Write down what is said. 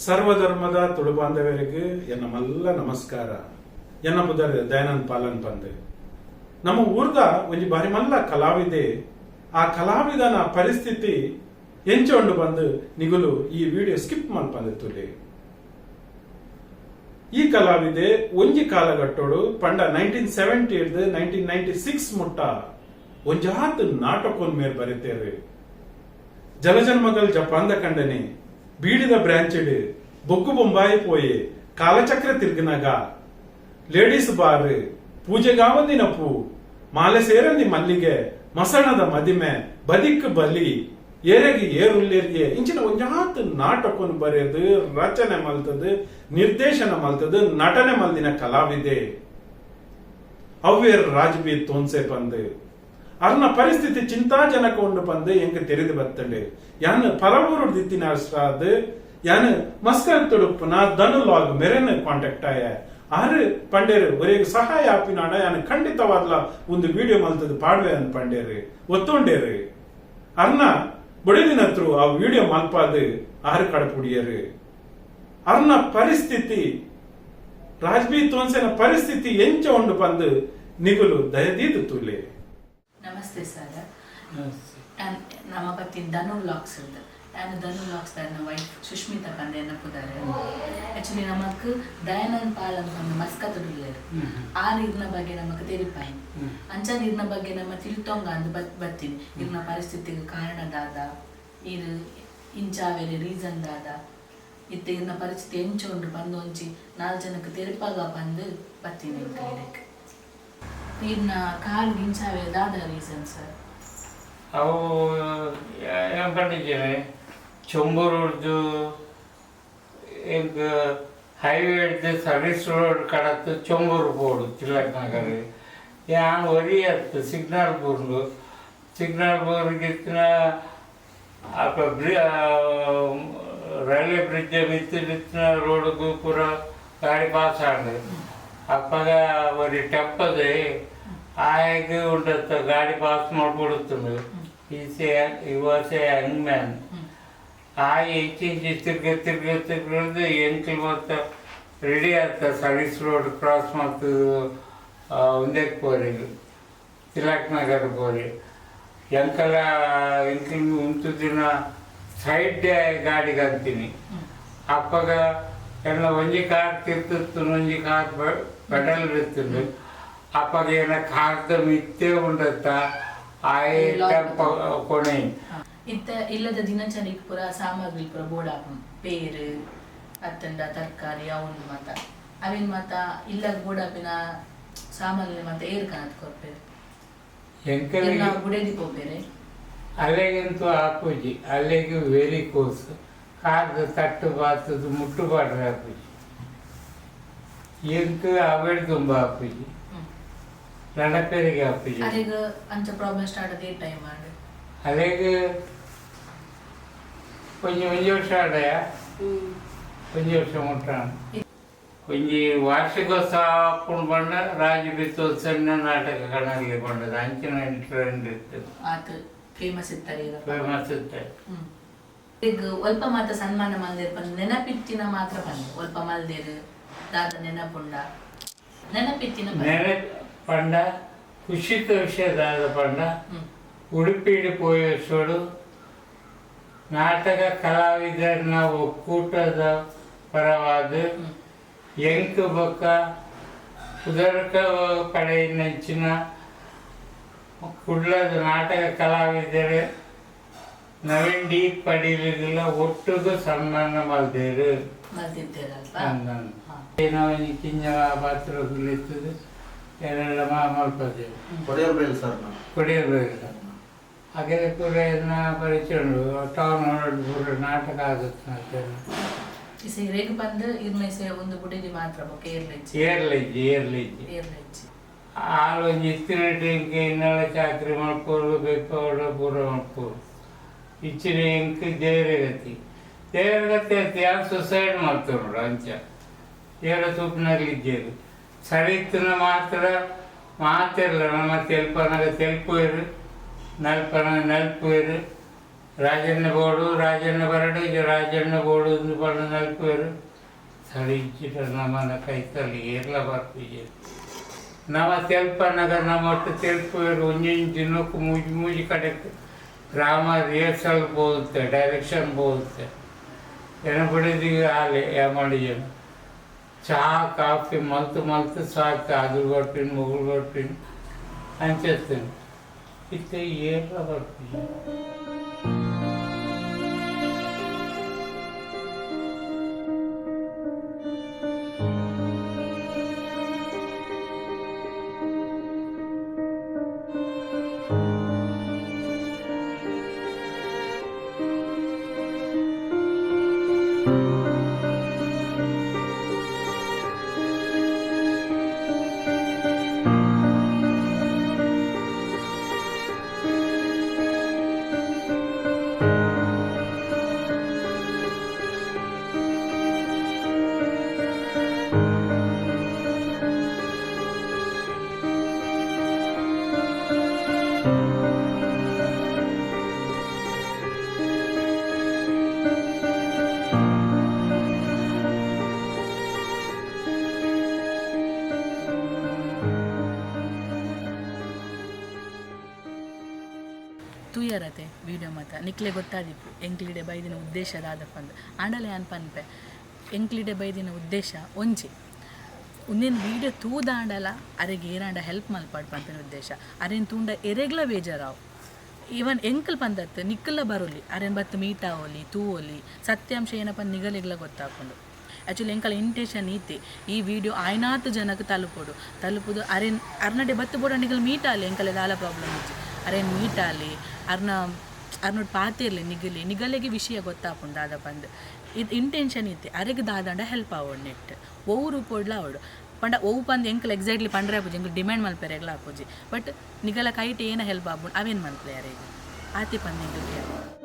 ಸರ್ವಧರ್ಮದ ತುಳುಬಾಂಧವರಿಗೆ ಎನ್ನ ಮಲ್ಲ ನಮಸ್ಕಾರ. ಎನ್ನ ಪುದರ್ ದಯಾನಂದ್ ಪಾಲನ್ ಪಂದ್. ನಮ್ಮ ಊರ್ದ ಒಂಜಿ ಬಾರಿ ಮಲ್ಲ ಕಲಾವಿದೆ. ಆ ಕಲಾವಿದನ ಪರಿಸ್ಥಿತಿ ಎಂಚ ಉಂಡು ಬಂದು ನಿಗುಲು ಈ ವಿಡಿಯೋ ಸ್ಕಿಪ್ ಮಲ್ಪಂದೆ ತುಲೆ. ಈ ಕಲಾವಿದೆ ಒಂಜಿ ಕಾಲಘಟ್ಟೋಡು ಪಂಡ 1970 1996 ಮುಟ್ಟ ಒಂಜಾತ್ ನಾಟಕೊನ್ ಮೇರ್ ಬರೆತೇರು. ಜಲಜನ್ಮಗಲ್ ಜಪಾನ್ದ ಕಂಡನೆ, ಬೀಡಿದ ಬ್ರಾಂಚ್ಡ್, ಬೊಕ್ಕು ಬೊಂಬಾಯಿ ಪೋಯೆ, ಕಾಲಚಕ್ರ ತಿರ್ಗನಾಗ, ಲೇಡೀಸ್ ಬಾರ್, ಪೂಜೆಗಾವಂದಿನ ಪೂ, ಮಾಲೆ ಸೇರಂದಿ ಮಲ್ಲಿಗೆ, ಮಸಣದ ಮದಿಮೆ, ಬದಿಕ್ ಬಲಿ, ಏರೆಗೆ ಏರುಲ್ಲೇರಿಗೆ ಇಂಚಿನ ಒಂಜಾತ್ ನಾಟಕನ್ ಬರೆದು, ರಚನೆ ಮಲ್ತದು, ನಿರ್ದೇಶನ ಮಲ್ತದು, ನಟನೆ ಮಲ್ದಿನ ಕಲಾವಿದೆ ಅವ್ವೇರ್ ರಾಜ್ಬಿ ತೋನ್ಸೆ ಪಂದ್. ಅರ್ನ ಪರಿಸ್ಥಿತಿ ಚಿಂತಾಜನಕ ಉಂಡು ಪಂದ್ ಎಂಕ್ ತೆರಿದು ಬತ್ತಂಡೆ. ಯಾನ್ ಪರವೂರು ದಿತ್ತಿನ ಅಷ್ಟಾದ್ ಯಾನ್ ಮಸ್ಕತ್ ತುಡುಪುನ ಧನು ಲಾಗ್ ಮೆರೆನ್ ಕಾಂಟ್ಯಾಕ್ಟ್ ಆಯ. ಆರು ಪಂಡೇರು, ಒರೇಗ್ ಸಹಾಯ ಆಪಿನಾಡ ಯಾನ್ ಖಂಡಿತವಾದ್ಲ ಒಂದು ವಿಡಿಯೋ ಮಲ್ತದು ಪಾಡ್ವೆ ಅಂತ ಪಂಡೇರು. ಒತ್ತೊಂಡೇರು. ಅರ್ನ ಬಡಿದಿನತ್ರು ಆ ವಿಡಿಯೋ ಮಲ್ಪಾದು ಆರು ಕಡಪುಡಿಯರು. ಅರ್ನ ಪರಿಸ್ಥಿತಿ, ರಾಜ್ಬಿ ತೋನ್ಸೆನ ಪರಿಸ್ಥಿತಿ ಎಂಚ ಉಂಡು ಪಂದು ನಿಗುಲು ದಯದೀದು ತುಲೆ. ನಮಸ್ತೆ ಸರ್. ನಮ್ಮ ಪತಿ ಧನು ವ್ಲಾಗ್ಸ್ ಇರ್ದು. ನಾನು ಧನು ವ್ಲಾಗ್ಸ್, ನನ್ನ ವೈಫ್ ಸುಷ್ಮಿತಾ ಪಂದೆ ಎನ್ನಪುದಾರೆ. ಆಕ್ಚುಲಿ ನಮಕ್ ದಯಾನಂದ್ ಪಾಲ್ ಅಂತ ಒಂದು ಮಸ್ಕತ್ ಉಲ್ಲೇರು. ಆರ್ ಇರ್ನ ಬಗ್ಗೆ ನಮಕ್ ತೆರಿಪಾಯಿ. ಅಂಚಾದ ಇರ್ನ ಬಗ್ಗೆ ನಮ್ಮ ತಿಳ್ತೊಂಗ ಅಂದ್ ಬತ್ತೀನಿ. ಇರ್ನ ಪರಿಸ್ಥಿತಿಗೆ ಕಾರಣ ದಾದ, ಇರ್ ಇಂಚಾವೇರೆ ರೀಸನ್ ದಾದ, ಇತ್ತೆ ಇರ್ನ ಪರಿಸ್ಥಿತಿ ಎಂಚ ಉಂಡು ಬಂದು ಒಂಚಿ ನಾಲ್ ಜನಕ್ಕೆ ತೆರಿಪಾಗ ಬಂದು ಬತ್ತೀನಿ. ಎಂಕ್ ಇರ್ನ ಕಾರ್ ಇಂಚಾವೆ ದಾದ ರೀಸನ್ ಸರ್? ಅವು ಏನ್ ಪಂಡಿದ್ದೇನೆ, ಚೊಂಬೂರುಡ್ದು ಎಂಕ್ ಹೈವೇ ಹಿಡ್ದು ಸರ್ವಿಸ್ ರೋಡ್ ಕಡತ್ತು ಚೊಂಬೂರು ಬೋಡು, ತಿಲಕ್ ನಗರ. ಯಾನ್ ಒರಿ ಅತ್ತು ಸಿಗ್ನಲ್ ಬೋರ್ಡು, ಸಿಗ್ನಲ್ ಬೋರ್ಗಿತ್ತಿನ ಅಪ್ಪ ಬ್ರಿ ರೈಲ್ವೆ ಬ್ರಿಡ್ಜ್ ಮಿತ್ತಿನ ರೋಡ್ಗೂ ಪೂರ ಗಾಡಿ ಪಾಸ್ ಆಂಡ್. ಅಪ್ಪಗ ಒರಿ ಟೆಂಪದೆ ಆಯಗ್ ಉಂಡತ್ತ ಗಾಡಿ pass ಮಾಡ್ಕೊಡುತ್ತಂಡು. He was a young man. ಆ ಇಂಚಿ ಇಂಚಿ ತಿರ್ಗ ತಿರ್ಗ ತಿರ್ಗದು ಎಂಕ್ಲು ಮತ್ತು ರೆಡಿ ಆಗ್ತ ಸರ್ವಿಸ್ ರೋಡ್ ಕ್ರಾಸ್ ಮಾಡ್ತದ್ದು ಒಂದೇಕ್ ಪೋರಿಗೆ, ತಿಲಕ್ ನಗರ ಪೋರಿ. ಎಂಕಲ ಎಂಕ್ಲು ಉಂತುದಿನ ಸೈಡ್ ಗಾಡಿಗೆ ಅಂತೀನಿ. ಅಪ್ಪಗ ಎಲ್ಲ ಒಂಜಿ ಕಾರ್ ತಿರ್ತಿತ್ತು, ಒಂಜಿ ಕಾರ್ ಪೆಡಲ್ ಇರ್ತದೆ. ಅಪ್ಪಗ ಏನ ಕಾರ್ದ ಮಿತ್ತೆ ಉಂಡತ್ತ ಆಯೆ ಟೆಂಪ ಕೊಣೆ. ಇತ್ತ ಇಲ್ಲದ ದಿನಚರಿಗೆ ಪೂರ ಸಾಮಗ್ರಿ ಪೂರ ಬೋಡಾಪುಂಡು, ಪೇರು ಅತ್ತಂಡ ತರಕಾರಿ ಅವನ್ ಮಾತ. ಅವಿನ್ ಮಾತ ಇಲ್ಲಗ್ ಬೋಡಾಪಿನ ಸಾಮಾನ್ಯ ಮಾತ ಏರ್ ಕಾಣತ್ ಕೊರ್ಪೇರು? ಎಂಕಲಿಗೆ ಬುಡೇದಿ ಪೋಪೇರೆ? ಅಲ್ಲಿಗಂತೂ ಆಪುಜಿ. ಅಲ್ಲಿಗೆ ವೆರಿ ಕೋಸ್ ಕಾರ್ದ ತಟ್ಟು ಬಾತದು ಮುಟ್ಟು ಪಾಡ್ರೆ ಆಪುಜಿ ಎಂಕ್. ಅವೆಡ್ ತುಂಬ ಆಪುಜಿ, ನಡಪೆರಿಗೆ ಆಪುಜಿ. ಅರೆಗ್ ಅಂಚ ಪ್ರಾಬ್ಲಮ್ ಸ್ಟಾರ್ಟ್ ಅದೇ ಟೈಮ್ ಆಂಡ್? ಅಲ್ಲಿಗೆ ಒಂಜಿ ಒಂಜಿ ವರ್ಷ ಆಡಯ, ಒಂಜಿ ವರ್ಷ ಮುಟ್ಟ. ಒಂಜಿ ವಾರ್ಷಿಕೋತ್ಸವ ಆಪುಂಡು ಪಂಡ ರಾಜು ಸಣ್ಣ ನಾಟಕ ಕಣಲ್ಲಿ ಪಂಡದ ಅಂಚಿನ ಟ್ರೆಂಡ್ ಇತ್ತು. ಆತ ಫೇಮಸ್ ಇತ್ತಾರೆ ಈಗ. ಫೇಮಸ್ ಇತ್ತು. ಈಗ ಒಲ್ಪ ಮಾತ್ರ ಸನ್ಮಾನ ಮಲ್ದೇರ್ ಪಂದ್ ನೆನಪಿತ್ತಿನ ಮಾತ್ರ ಪಂದ್ ಒಲ್ಪ ಮಲ್ದೇರು ದಾದ ನೆನಪುಂಡ, ನೆನಪಿತ್ತಿನ ಪಂದ್. ನೆನೆ ಪಂಡ ಖುಷಿತ ವಿಷಯ ದಾದ ಪಂಡ, ಉಡುಪಿಡ್ ಪೋಯಸೋಡು ನಾಟಕ ಕಲಾವಿದರನ ಒಕ್ಕೂಟದ ಪರವಾದ ಎಂಕ್ ಬೊಕ್ಕ ಉದರ್ಕ ಪಡೆಯಿನಂಚಿನ ಕುಡ್ಲದ ನಾಟಕ ಕಲಾವಿದರು ನವೀನ್ ಡಿ ಪಡೀಲಿಗೆಲ್ಲ ಒಟ್ಟುಗು ಸನ್ಮಾನ ಮಲ್ದೇರು. ಮಲ್ತಿದ್ದೇರಲ್ಪ? ಅಂದನ್ ಏನೋ ಒಂಜಿ ಕಿಂಜ ಪಾತ್ರ ಇರ್ತದೆ, ಏನೆಲ್ಲ ಮಲ್ಪದೇವು. ಕೊಡಿಯಲ್ಬೈಲ್ ಸರ್ ನಾನು. ಕೊಡಿಯಲ್ಬೈಲ್ ಹಾಗೆ ಪೂರ ಎನ್ನ ಪರಿಚಯ ಉಂಟು. ಟೌನ್ ಹಾಲ್ ಪೂರ ನಾಟಕ ಆಗುತ್ತೆ. ಇಸೆ ರೇಗ್ ಪಂದ್ ಇರ್ನ ಇಸೆ ಒಂದು ಬುಡಿದಿ ಮಾತ್ರ ಬೊಕ ಏರ್ಲೆಜ್ಜಿ? ಏರ್ಲಿಜ್ಜಿ, ಏರ್ಲಿಜ್ಜಿ. ಏರ್ಲೆಜ್ಜಿ. ಆಳು ಒಂಜಿ ಇತ್ತಿನಟ್ಟು ಇಂಕ ಇನ್ನೆಲ್ಲ ಚಾಕ್ರಿ ಮಲ್ಪೋರು, ಬೇಕೋಡು ಪೂರ ಮಲ್ಪೋರು. ಇಚ್ಚಿನ ಇಂಕ್ ದೇವರ ಗತಿ, ದೇವರ ಗತಿ ಅತ್ತ. ಯಾರು ಸುಸೈಡ್ ಮಾಡ್ತಾರೆ ನೋಡು ಅಂಚ. ಏರ ತೂಪಿನಲ್ಲಿ ಇದ್ದೇರು ಸರಿತಿನ ಮಾತ್ರ ಮಾತಿರಲ್ಲ. ನಮ್ಮ ತೆಲ್ಪನಾಗ ತೆಲ್ಪುವೆರು, ನಲ್ಪನಾಗ ನಲ್ಪುವೆರು. ರಾಜಣ್ಣ ಬೋಡು ರಾಜಣ್ಣ ಬರಡು ಈಗ ರಾಜಣ್ಣ ಬೋಡು ಎಂದು ಪಂಡ ನಲ್ಪೇರು ಸಳಿಚಿಟ ನಮ್ಮನ ಕೈತಲ್ಲಿ ಏರ್ಲ ಬರ್ಪಿಜೆ ನಮ ತೆಲ್ಪನಗ ನಮ್ಮ ಒಟ್ಟು ತೆಲ್ಪುವೆರು ಒಂಜೊಂಜಿ ದಿನಕ್ಕೂ ಮೂಜಿ ಮೂಜಿ ಕಡೆಕ್ ಡ್ರಾಮಾ ರಿಹರ್ಸಲ್ ಬೋಗುತ್ತೆ ಡೈರೆಕ್ಷನ್ ಬೋಗುತ್ತೆ ಎನಪಡಿದಿಗೆ ಆಲೆ ಯಾಮಡಿಜನ ಚಹಾ ಕಾಫಿ ಮಲ್ತು ಮಲ್ತು ಸಾಕು ಅದ್ರ ಬರ್ಪಿನ ಮುಗುಳು ಬರ್ಪಿನ ಅಂಚೆತ್ತೇನೆ ಇತ್ತೆ ಏರ್ಲ ಬರ್ಪಿಜೆ. ತೂಯರತೆ ವಿಡಿಯೋ ಮಾತ ನಿಕ್ಲೆ ಗೊತ್ತಾದಿಪ್ಪು ಎಂಕ್ಲಿಡೆ ಬೈದಿನ ಉದ್ದೇಶ ದಾದಪ್ಪಂದು ಆಂಡಲೆ ಅನ್ ಪನ್ಪೆ ಎಂಕ್ಲಿಡೆ ಬೈದಿನ ಉದ್ದೇಶ ಒಂಜಿ ಉಂದೇನು ವೀಡಿಯೋ ತೂದಾಂಡಲ ಅರೆಗೆ ಏರಾಂಡ ಹೆಲ್ಪ್ ಮಲ್ಪಾಡ್ ಪನ್ಪಿನ ಉದ್ದೇಶ. ಅರೇನ್ ತೂಂಡ ಎರೆಗ್ಲ ಬೇಜಾರಾವು ಈವನ್ ಎಂಕಲ್ ಪಂದತ್ತು ನಿಕ್ಕಲ್ಲ ಬರೋಲಿ ಅರೇನ್ ಬತ್ತು ಮೀಟ್ ಆವೋಲಿ ತೂವೋಲಿ ಸತ್ಯಾಂಶ ಏನಪ್ಪ ನಿಗಲಿಗ್ಲ ಗೊತ್ತಾಕೊಂಡು. ಆ್ಯಕ್ಚುಲಿ ಎಂಕಲ್ ಇಂಟೆನ್ಷನ್ ಈತಿ ಈ ವಿಡಿಯೋ ಆಯ್ನಾತ್ ಜನಕ್ಕೆ ತಲುಪೋಡು ತಲುಪುದು ಅರೇನ್ ಅರ್ನಡೆ ಬತ್ತು ಬೋಡ ನಿಗಲ್ ಮೀಟ್ ಆಲಿ ಎಂಕಲ್ ದಾಲ ಪ್ರಾಬ್ಲಮ್ ಇಜ್ಜಿ ಅರೇನ್ ಮೀಟ್ ಆಲಿ ಅರ್ನ ಅರ್ನೋಡ್ ಪಾತಿರ್ಲಿ ನಿಗಲಿ ನಿಗಲಿಗೆ ವಿಷಯ ಗೊತ್ತಾಪುಂಡು ದಾದ ಪಂದ್ ಇದು ಇಂಟೆನ್ಷನ್ ಇತ್ತೆ ಅರೆಗ್ ದಾದಂಡ ಹೆಲ್ಪ್ ಆವೋಡು ನೆಟ್ ಒವು ರೂಪೋಡ್ಲ ಆವೋಡು ಪಂಡ ಒವು ಪಂದ್ ಎಂಕಲ್ ಎಕ್ಸಾಕ್ಟ್ಲಿ ಪಂಡ್ರೆ ಆಪುಜಿ ಎಂಕಲ್ ಡಿಮ್ಯಾಂಡ್ ಮಲ್ಪೆರೆಗ್ಲ ಆಪುಜಿ ಬಟ್ ನಿಗಲ ಕೈಟ್ ಏನ ಹೆಲ್ಪ್ ಆಪುಂಡು ಅವೇನು ಮಲ್ಪಲೆ ಅರೆಗ್ ಆತಿ ಪಂದ್ ಎಂಕಲ್.